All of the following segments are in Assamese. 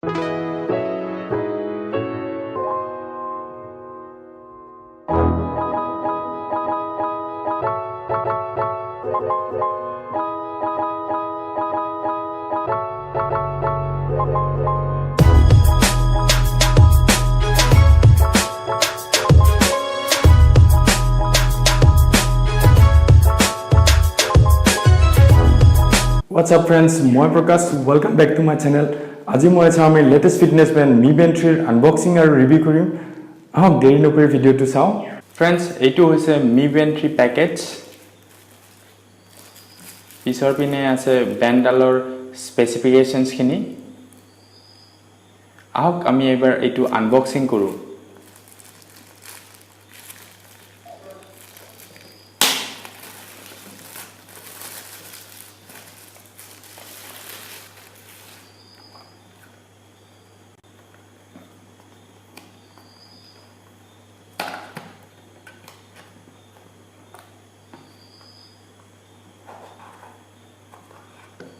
What's up friends, মই প্ৰকাশ। Welcome back to my channel. আজি মই চাওঁ আমি latest fitness band Mi Band 3ৰ unboxing আৰু ৰিভিউ কৰিম। আহক, দেৰি নকৰি ভিডিঅ'টো চাওঁ। ফ্ৰেণ্ডছ, এইটো হৈছে মি বেণ্ড 3 পেকেজ। পিছৰ পিনে আছে বেণ্ডডালৰ স্পেচিফিকেশ্যনছখিনি। আহক, আমি এইবাৰ এইটো আনবক্সিং কৰোঁ।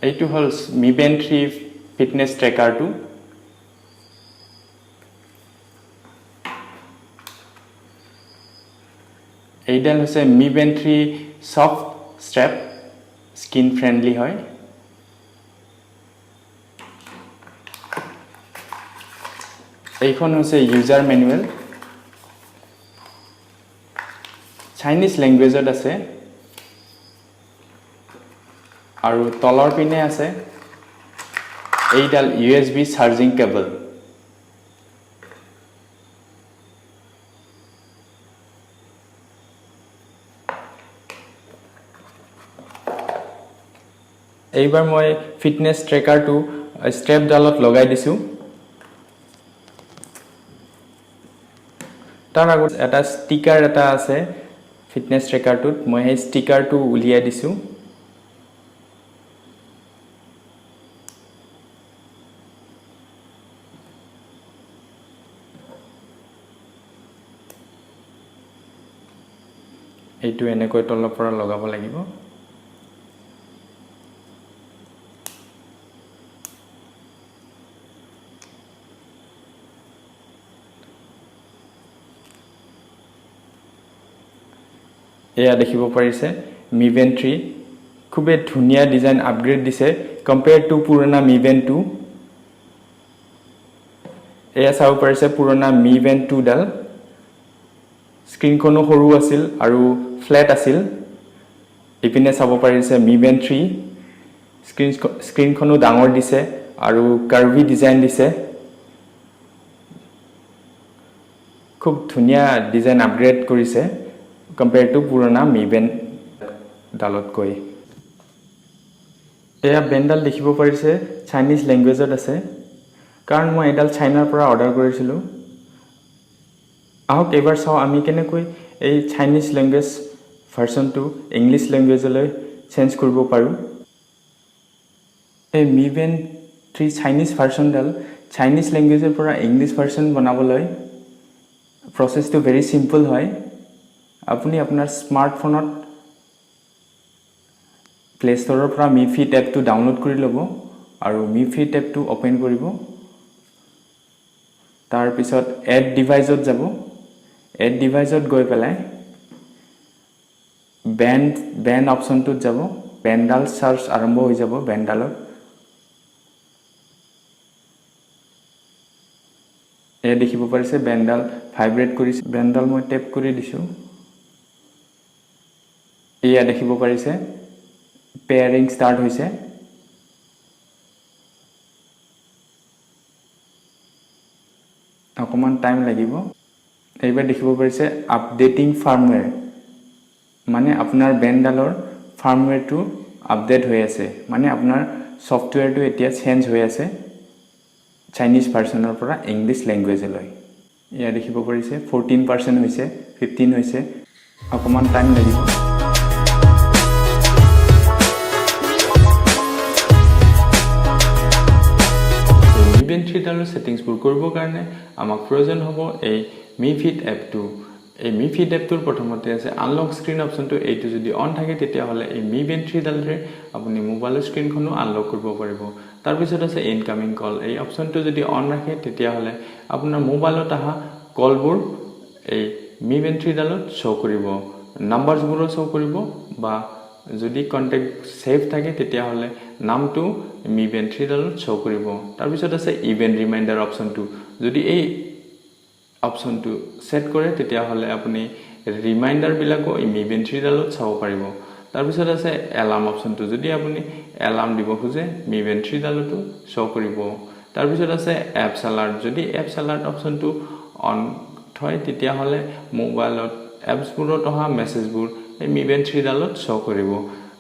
এইটো হ'ল মি বেণ্ড 3 ফিটনেছ ট্ৰেকাৰটো। এইডাল হৈছে Mi Band 3 soft strap, skin friendly হয়। এইখন হৈছে ইউজাৰ মেনুৱেল, চাইনিজ লেংগুৱেজত আছে। আৰু তলৰ পিনে আছে এইডাল ইউএছবি চাৰ্জিং কেবল। এইবাৰ মই ফিটনেছ ট্ৰেকাৰটো ষ্ট্ৰেপডালত লগাই দিছোঁ। তাৰ আগত এটা ষ্টিকাৰ এটা আছে ফিটনেছ ট্ৰেকাৰটোত, মই সেই ষ্টিকাৰটো উলিয়াই দিছোঁ। এইটো এনেকৈ তলৰ পৰা লগাব লাগিব। এয়া দেখিব পাৰিছে মি বেণ্ড 3। খুবেই ধুনীয়া ডিজাইন আপগ্ৰেড দিছে কম্পেয়াৰ টু পুৰণা মি বেণ্ড 2। এয়া চাব পাৰিছে পুৰণা মি বেণ্ড 2ডাল। স্ক্ৰীণখনো সৰু আছিল আৰু ফ্লেট আছিল। ইপিনে চাব পাৰিছে মি বেণ্ড 3, স্ক্ৰীণখনো ডাঙৰ দিছে আৰু কাৰ্ভি ডিজাইন দিছে। খুব ধুনীয়া ডিজাইন আপগ্ৰেড কৰিছে কম্পেয়াৰ টু পুৰণা মি বেণ্ড ডালতকৈ। এয়া বেণ্ডডাল দেখিব পাৰিছে, চাইনিজ লেংগুৱেজত আছে, কাৰণ মই এইডাল চাইনাৰ পৰা অৰ্ডাৰ কৰিছিলোঁ। আহক, এইবাৰ চাওঁ আমি কেনেকৈ এই চাইনিজ লেংগুৱেজ ভাৰ্চনটো ইংলিছ লেংগুৱেজলৈ চেঞ্জ কৰিব পাৰোঁ। এই মি বেণ্ড 3 চাইনিজ ভাৰ্চনডাল চাইনিজ লেংগুৱেজৰ পৰা ইংলিছ ভাৰ্চন বনাবলৈ প্ৰচেছটো ভেৰি চিম্পল হয়। আপুনি আপোনাৰ স্মাৰ্টফোনত প্লে' ষ্ট'ৰৰ পৰা মি ফিট এপটো ডাউনলোড কৰি ল'ব আৰু মি ফিট এপটো অ'পেন কৰিব। তাৰপিছত এড ডিভাইজত যাব। এড ডিভাইজত গৈ পেলাই বেণ্ড অপশ্যনটোত যাব। বেণ্ডডাল চাৰ্চ আৰম্ভ হৈ যাব বেণ্ডডালত। এয়া দেখিব পাৰিছে, বেণ্ডডাল ভাইব্ৰেট কৰিছে। বেণ্ডডাল মই টেপ কৰি দিছোঁ। এয়া দেখিব পাৰিছে, পেয়াৰিং ষ্টাৰ্ট হৈছে। অকণমান টাইম লাগিব। এইবাৰ দেখিব পাৰিছে আপডেটিং ফাৰ্মৱেৰ, মানে আপোনাৰ বেণ্ডডালৰ ফাৰ্মৱেৰটো আপডেট হৈ আছে, মানে আপোনাৰ ছফ্টৱেৰটো এতিয়া চেঞ্জ হৈ আছে চাইনিজ ভাৰ্চনৰ পৰা ইংলিছ লেংগুৱেজলৈ। এয়া দেখিব পাৰিছে, 14% হৈছে, 15 হৈছে, অকণমান টাইম লাগিব। মি বেণ্ড 3ডালৰ ছেটিংছবোৰ কৰিবৰ কাৰণে আমাক প্ৰয়োজন হ'ব এই মি ফিট এপটো। এই মি ফিট এপটোৰ প্ৰথমতে আছে আনলক স্ক্ৰীণ অপশ্যনটো। এইটো যদি অন থাকে, তেতিয়াহ'লে এই মি বেণ্ড 3ডালেৰে আপুনি মোবাইলৰ স্ক্ৰীণখনো আনলক কৰিব পাৰিব। তাৰপিছত আছে ইনকামিং কল। এই অপশ্যনটো যদি অন ৰাখে, তেতিয়াহ'লে আপোনাৰ মোবাইলত অহা কলবোৰ এই মি বেণ্ড 3ডালত শ্ব' কৰিব, নাম্বাৰছবোৰো শ্ব' কৰিব বা যদি কণ্টেক্ট ছেভ থাকে, তেতিয়াহ'লে নামটো মি বেণ্ড 3ডালত শ্ব' কৰিব। তাৰপিছত আছে ইভেণ্ট ৰিমাইণ্ডাৰ অপশ্যনটো। যদি এই অপশ্যনটো ছেট কৰে, তেতিয়াহ'লে আপুনি ৰিমাইণ্ডাৰবিলাকো এই মি বেণ্ড 3ডালত চাব পাৰিব। তাৰপিছত আছে এলাৰ্ম অপশ্যনটো। যদি আপুনি এলাৰ্ম দিব খোজে, মি বেণ্ড 3ডালতো শ্ব' কৰিব। তাৰপিছত আছে এপছ এলাৰ্ট। যদি এপছ এলাৰ্ট অপশ্যনটো অন থয়, তেতিয়াহ'লে মোবাইলত এপছবোৰত অহা মেছেজবোৰ এই মি বেণ্ড 3ডালত শ্ব' কৰিব।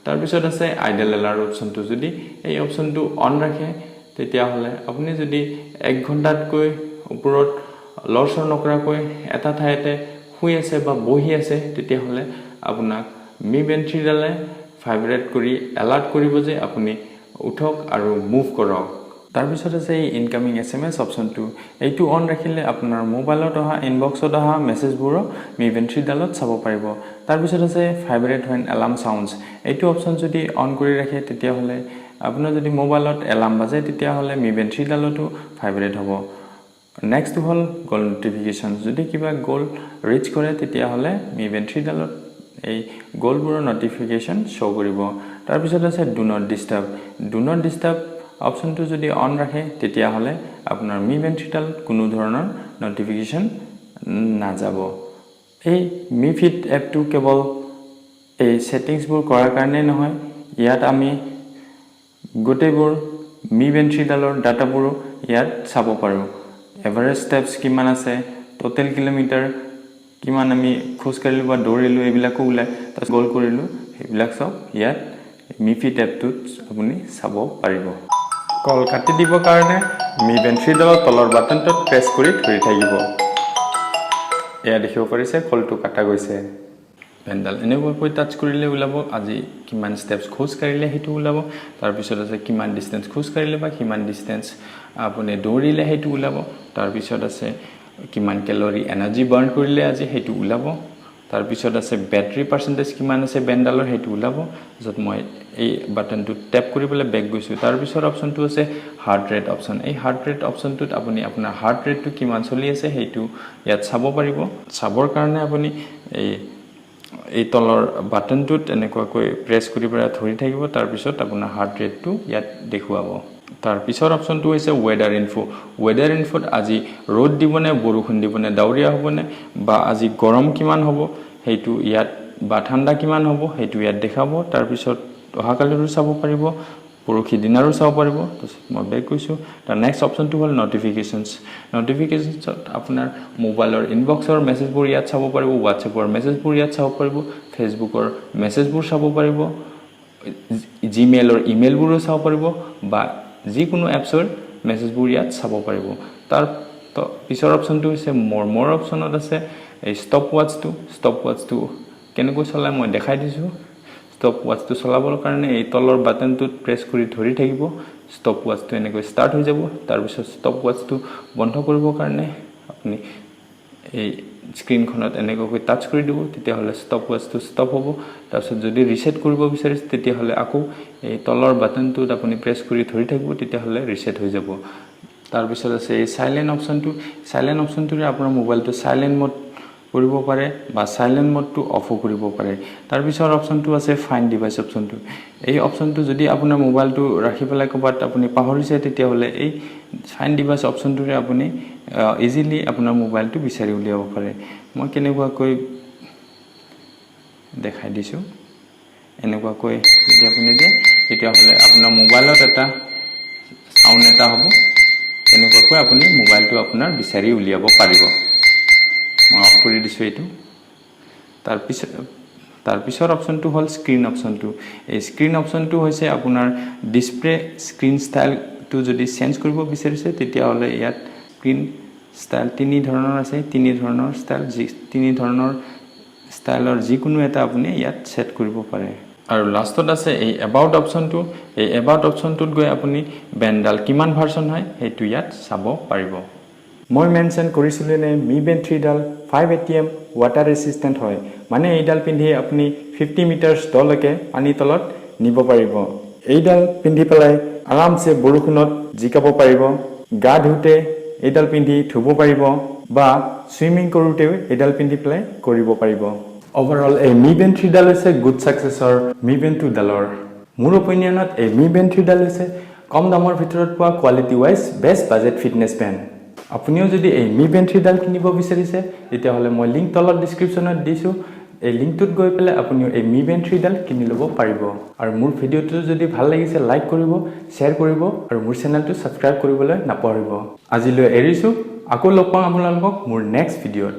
তাৰপিছত আছে আইডেল এলাৰ্ট অপশ্যনটো। যদি এই অপশ্যনটো অন ৰাখে, তেতিয়াহ'লে আপুনি যদি এক ঘণ্টাতকৈ ওপৰত লৰচৰ নকৰাকৈ এটা ঠাইতে শুই আছে বা বহি আছে, তেতিয়াহ'লে আপোনাক মি বেণ্ড 3ডালে ভাইব্ৰেট কৰি এলাৰ্ট কৰিব যে আপুনি উঠক আৰু মুভ কৰক। তাৰপিছত আছে এই ইনকামিং এছএমএছ অপশ্যনটো। এইটো অন ৰাখিলে আপোনাৰ মোবাইলত অহা, ইনবক্সত অহা মেছেজবোৰো মি বেণ্ড 3ডালত চাব পাৰিব। তাৰপিছত আছে ভাইব্ৰেট when alarm sounds. এইটো অপশ্যন যদি অন কৰি ৰাখে, তেতিয়াহ'লে আপোনাৰ যদি মোবাইলত এলাৰ্ম বাজে, তেতিয়াহ'লে মি বেণ্ড 3ডালতো ভাইব্ৰেট হ'ব। নেক্সট হ'ল গ'ল নটিফিকেশ্যন। যদি কিবা গ'ল ৰিচ কৰে, তেতিয়াহ'লে মি বেণ্ড 3ডালত এই গ'লবোৰৰ নটিফিকেশ্যন শ্ব' কৰিব। তাৰপিছত আছে do not disturb. Do not disturb অপশ্যনটো যদি অন ৰাখে, তেতিয়াহ'লে আপোনাৰ মি বেণ্ড 3ডালত কোনো ধৰণৰ নটিফিকেশ্যন নাযাব। এই মি ফিট এপটো কেৱল এই ছেটিংছবোৰ কৰাৰ কাৰণেই নহয়, ইয়াত আমি গোটেইবোৰ মি বেণ্ড 3ডালৰ ডাটাবোৰো ইয়াত চাব পাৰোঁ। এভাৰেজ ষ্টেপছ কিমান আছে, টোটেল কিলোমিটাৰ কিমান আমি খোজকাঢ়িলোঁ বা দৌৰিলোঁ, এইবিলাকো ওলায়। তাৰপিছত গ'ল কৰিলোঁ, সেইবিলাক চব ইয়াত মি ফিট এপটোত আপুনি চাব পাৰিব। কল কাটি দিবৰ কাৰণে মি বেণ্ড 3ডালৰ তলৰ বাটনটোত প্ৰেছ কৰি ধৰি থাকিব। এয়া দেখিব পাৰিছে, কলটো কাটা গৈছে। বেণ্ডডাল এনেকুৱাকৈ টাচ কৰিলে ওলাব, আজি কিমান ষ্টেপছ খোজ কাঢ়িলে সেইটো ওলাব। তাৰপিছত আছে কিমান ডিষ্টেঞ্চ খোজ কাঢ়িলে বা কিমান ডিষ্টেঞ্চ আপুনি দৌৰিলে, সেইটো ওলাব। তাৰপিছত আছে কিমান কেলৰি এনাৰ্জি বাৰ্ণ কৰিলে আজি, সেইটো ওলাব। তাৰপিছত আছে বেটাৰী পাৰ্চেণ্টেজ কিমান আছে বেণ্ডডালৰ, সেইটো ওলাব। য'ত মই এই বাটনটোত টেপ কৰি পেলাই বেক গৈছোঁ। তাৰপিছৰ অপশ্যনটো আছে হাৰ্ট ৰেট অপশ্যন। এই হাৰ্ট ৰেট অপশ্যনটোত আপুনি আপোনাৰ হাৰ্ট ৰেটটো কিমান চলি আছে, সেইটো ইয়াত চাব পাৰিব। চাবৰ কাৰণে আপুনি এই তলৰ বাটনটোত এনেকুৱাকৈ প্ৰেছ কৰি পেলাই ধৰি থাকিব। তাৰপিছত আপোনাৰ হাৰ্ট ৰেটটো ইয়াত দেখুৱাব। তাৰ পিছৰ অপশ্যনটো হৈছে ৱেডাৰ ইনফো। ৱেডাৰ ইনফ'ত আজি ৰ'দ দিবনে, বৰষুণ দিবনে, ডাৱৰীয়া হ'বনে বা আজি গৰম কিমান হ'ব সেইটো ইয়াত বা ঠাণ্ডা কিমান হ'ব, সেইটো ইয়াত দেখাব। তাৰপিছত অহাকালিৰো চাব পাৰিব, পৰহি দিনাৰো চাব পাৰিব। তাৰপিছত মই বেক গৈছোঁ। তাৰ নেক্সট অপশ্যনটো হ'ল নটিফিকেশ্যনছ। নটিফিকেশ্যনছত আপোনাৰ মোবাইলৰ ইনবক্সৰ মেছেজবোৰ ইয়াত চাব পাৰিব, হোৱাটছএপৰ মেছেজবোৰ ইয়াত চাব পাৰিব, ফেচবুকৰ মেছেজবোৰ চাব পাৰিব, জিমেইলৰ ইমেইলবোৰো চাব পাৰিব বা যিকোনো এপছৰ মেছেজবোৰ ইয়াত চাব পাৰিব। তাৰ পিছৰ অপশ্যনটো হৈছে মোৰ। মোৰ অপশ্যনত আছে এই ষ্টপ ৱাটচটো। ষ্টপ ৱাটচটো কেনেকৈ চলাই মই দেখাই দিছোঁ। ষ্টপ ৱাটচটো চলাবৰ কাৰণে এই তলৰ বাটনটোত প্ৰেছ কৰি ধৰি থাকিব। ষ্টপ ৱাটচটো এনেকৈ ষ্টাৰ্ট হৈ যাব। তাৰপিছত ষ্টপ ৱাটচটো বন্ধ কৰিবৰ কাৰণে আপুনি এই স্ক্ৰীণখনত এনেকুৱাকৈ টাচ কৰি দিব, তেতিয়াহ'লে ষ্টপ ৱাটচটো ষ্টপ হ'ব। তাৰপিছত যদি ৰিছেট কৰিব বিচাৰিছে, তেতিয়াহ'লে আকৌ এই তলৰ বাটনটোত আপুনি প্ৰেছ কৰি ধৰি থাকিব, তেতিয়াহ'লে ৰিছেট হৈ যাব। তাৰপিছত আছে এই চাইলেণ্ট অপশ্যনটো। চাইলেণ্ট অপশ্যনটোৰে আপোনাৰ মোবাইলটো চাইলেণ্ট মোড কৰিব পাৰে বা চাইলেণ্ট মোডটো অফো কৰিব পাৰে। তাৰপিছৰ অপশ্যনটো আছে ফাইণ্ড ডিভাইচ অপশ্যনটো। এই অপশ্যনটো যদি আপোনাৰ মোবাইলটো ৰাখি পেলাই ক'ৰবাত আপুনি পাহৰিছে, তেতিয়াহ'লে এই ফাইণ্ড ডিভাইচ অপশ্যনটোৰে আপুনি ইজিলি আপোনাৰ মোবাইলটো বিচাৰি উলিয়াব পাৰে। মই কেনেকুৱাকৈ দেখাই দিছোঁ। এনেকুৱাকৈ যদি আপুনি দিয়ে, তেতিয়াহ'লে আপোনাৰ মোবাইলত এটা চাউণ্ড এটা হ'ব। তেনেকুৱাকৈ আপুনি মোবাইলটো আপোনাৰ বিচাৰি উলিয়াব পাৰিব। মই অফ কৰি দিছোঁ এইটো। তাৰপিছৰ অপশ্যনটো হ'ল স্ক্ৰীণ অপশ্যনটো। এই স্ক্ৰীণ অপশ্যনটো হৈছে আপোনাৰ ডিছপ্লে স্ক্ৰীণ ষ্টাইলটো যদি চেঞ্জ কৰিব বিচাৰিছে, তেতিয়াহ'লে ইয়াত স্ক্ৰীণ ষ্টাইল তিনি ধৰণৰ আছে। তিনি ধৰণৰ ষ্টাইলৰ যিকোনো এটা আপুনি ইয়াত ছেট কৰিব পাৰে। আৰু লাষ্টত আছে এই এবাউট অপশ্যনটো। এই এবাউট অপশ্যনটোত গৈ আপুনি বেণ্ডডাল কিমান ভাৰ্চন হয়, সেইটো ইয়াত চাব পাৰিব। মই মেনশ্যন কৰিছিলোঁ নে, মি বেণ্ড 3ডাল 5 ATM water resistant হয়। মানে এইডাল পিন্ধি আপুনি 50 মিটাৰ্ছ দলৈকে পানীৰ তলত নিব পাৰিব। এইডাল পিন্ধি পেলাই আৰামছে বৰষুণত জিকাব পাৰিব, গা ধুওঁতে এইডাল পিন্ধি ধুব পাৰিব বা চুইমিং কৰোঁতেও এইডাল পিন্ধি পেলাই কৰিব পাৰিব। অভাৰঅল এই মি বেণ্ড 3ডাল হৈছে গুড ছাকচেছৰ মি বেণ্ড 2ডালৰ। মোৰ অপিনিয়নত এই মি বেণ্ড 3ডাল হৈছে কম দামৰ ভিতৰত পোৱা quality wise best budget fitness band। আপুনিও যদি এই মি বেণ্ড 3ডাল কিনিব বিচাৰিছে, তেতিয়াহ'লে মই লিংক তলত ডিছক্ৰিপশ্যনত দিছোঁ। এই লিংকটোত গৈ পেলাই আপুনিও এই মি বেণ্ড 3ডাল কিনি ল'ব পাৰিব। আৰু মোৰ ভিডিঅ'টো যদি ভাল লাগিছে, লাইক কৰিব, শ্বেয়াৰ কৰিব আৰু মোৰ চেনেলটো ছাবস্ক্ৰাইব কৰিবলৈ নাপাহৰিব। আজিলৈ এৰিছোঁ। আকৌ লগ পাম আপোনালোকক মোৰ নেক্সট ভিডিঅ'ত।